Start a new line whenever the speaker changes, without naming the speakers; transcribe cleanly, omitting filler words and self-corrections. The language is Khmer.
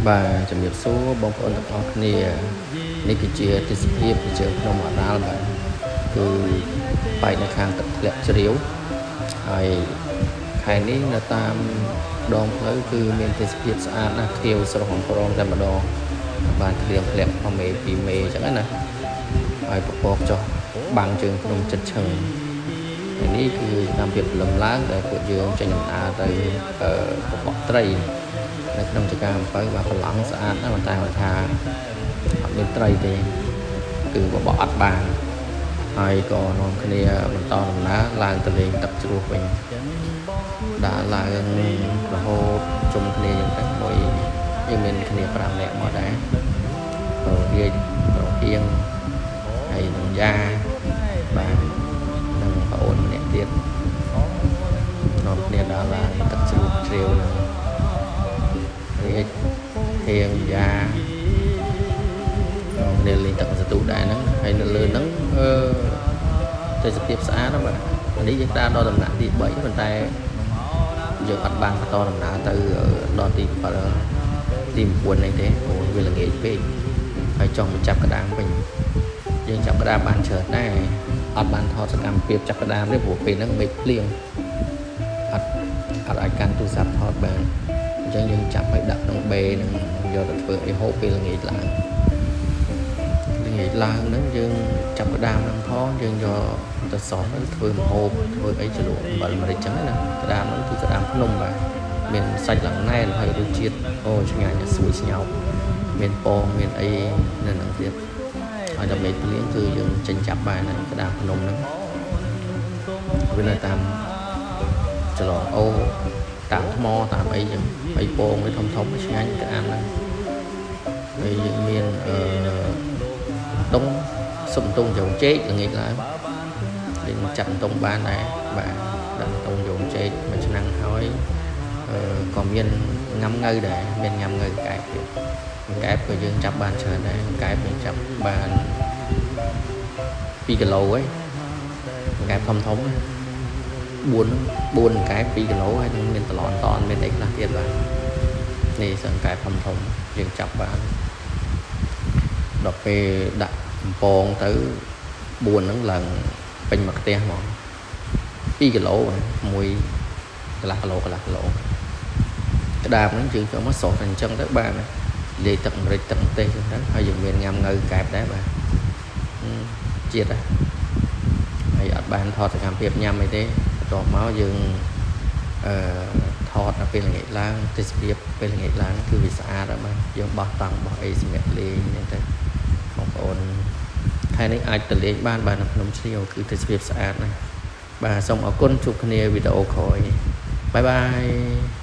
បាទជំរាបសួរបងប្អូនទាំងអស់គ្នានេះគឺជាទេសភាពពីជើងភ្នំឱរ៉ាល់បាទគឺបែកនៅខាងទឹកធ្លាក់ជ្រាវហើយខែនេះនៅតាមដងផ្លូវគឺមានទេសភាពស្អាតណាស់ខៀវស្រស់អំព្រងតែម្ដងបានធ្លៀងធ្លាក់មួយមេពីរមេអញ្ចឹងណាហើយពពកចុះបាំងជើងភ្នំចិត្តឈឹងហើយនេះគឺតាមភាពព្រលឹមឡើងដែលពួកយើងចេញដំណើរទៅពពកត្រី នៅក្នុងចការអំពៅបាទប្រឡងស្អាតណាស់ប៉ុន្តែគាត់ថាអត់មានត្រីទេគឺបបកអត់បានហើយក៏នាំគ្នាបន្តដំណើរឡើងទៅលេងទឹកជ្រោះវិញដើរឡើងរហូតជុំគ្នាយ៉ាងទៅមួយយើងមានគ្នា5នាក់មកដែរប្ររាជប្រហៀងហើយនឹងយ៉ាបាទនិងប្អូនម្នាក់ទៀតនាំគ្នាដើរឡើងទឹកជ្រោះជ្រាវនឹង រាជហៀងយ៉ានាំគ្នាលេងទឹកសន្ទុះដែរហ្នឹងហើយនៅលើហ្នឹងអឺទេសភាពស្អាតណាស់បាទនេះយើងដើរដល់ដំណាក់ទី3ប៉ុន្តែយើងអត់បានបន្តដំណើរទៅដល់ទី7ទី9នេះទេព្រោះវាល្ងាចពេកហើយចង់មកចាប់ក្តាមវិញយើងចាប់ក្តាមបានច្រើនដែរអត់បានថតសកម្មភាពចាប់ក្តាមទេព្រោះពេលហ្នឹងមេឃភ្លៀងអត់អត់អាចកាន់ទូរស័ព្ទថតបានអញ្ចឹងយើងចាប់ឲ្យដាក់ក្នុងបេនឹងយកទៅធ្វើអីហូបពេលល្ងាចឡើងល្ងាចឡើងហ្នឹងយើងចាប់ក្តាមហ្នឹងផងយើងយកទៅសោះទៅធ្វើម្ហូបធ្វើអីជ្រលក់អំបិលម្រេចចឹងណាក្តាមហ្នឹងគឺក្តាមភ្នំបាទមានសាច់ឡើងណែនហើយរសជាតិអូឆ្ងាញ់ស្រួយស្ញោកមានពងមានអីនៅហ្នឹងទៀតហើយដល់មេឃភ្លៀងគឺយើងចេញចាប់បានហើយក្តាមភ្នំហ្នឹងវានៅតាមចលងអូតាមថ្មតាមអីចឹងហើយពងវាធំធំឆ្ងាញ់ក្តាមហ្នឹងហើយយើងមានអឺតុងសុំតុងជ្រុងចេកល្ងាចឡើងយើងចាប់តុងបានដែរបាទដាក់តុងជ្រុងចេកមួយឆ្នាំងហើយអឺក៏មានង៉ាំងៅដែរមានង៉ាំងៅកែបទៀតកែបក៏យើងចាប់បានច្រើនដែរកែបយើងចាប់បាន2គីឡូហើយកែបធំធំ4 4កែប2គីឡូហើយនឹងមានតឡនតនមានអីខ្លះទៀតបាទនេះសង្កែបធំធំយើងចាប់បានដល់ពេលដាក់កំពងទៅ4ហ្នឹងឡើងពេញមួយខ្ទះហ្មង2គីឡូមួយកន្លះគីឡូកន្លះគីឡូក្តាមហ្នឹងយើងចូលមកស្រស់តែអញ្ចឹងទៅបានលាយទឹកម្រេចទឹកម្ទេសអញ្ចឹងទៅហើយយើងមានញ៉ាំងៅកែបដែរបាទជាតិហើយអត់បានថតសកម្មភាពញ៉ាំអីទេបន្ទាប់មកយើងអឺថតដល់ពេលល្ងាចឡើងទេសភាពពេលល្ងាចឡើងគឺវាស្អាតហើយបាទយើងបោះតង់បោះអីសម្រាប់លេងអញ្ចឹងទៅបងប្អូនខែនេះអាចទៅលេងបានបាទនៅភ្នំជ្រាវគឺទេសភាពស្អាតណាស់បាទសូមអរគុណជួបគ្នាវីដេអូក្រោយ bye bye.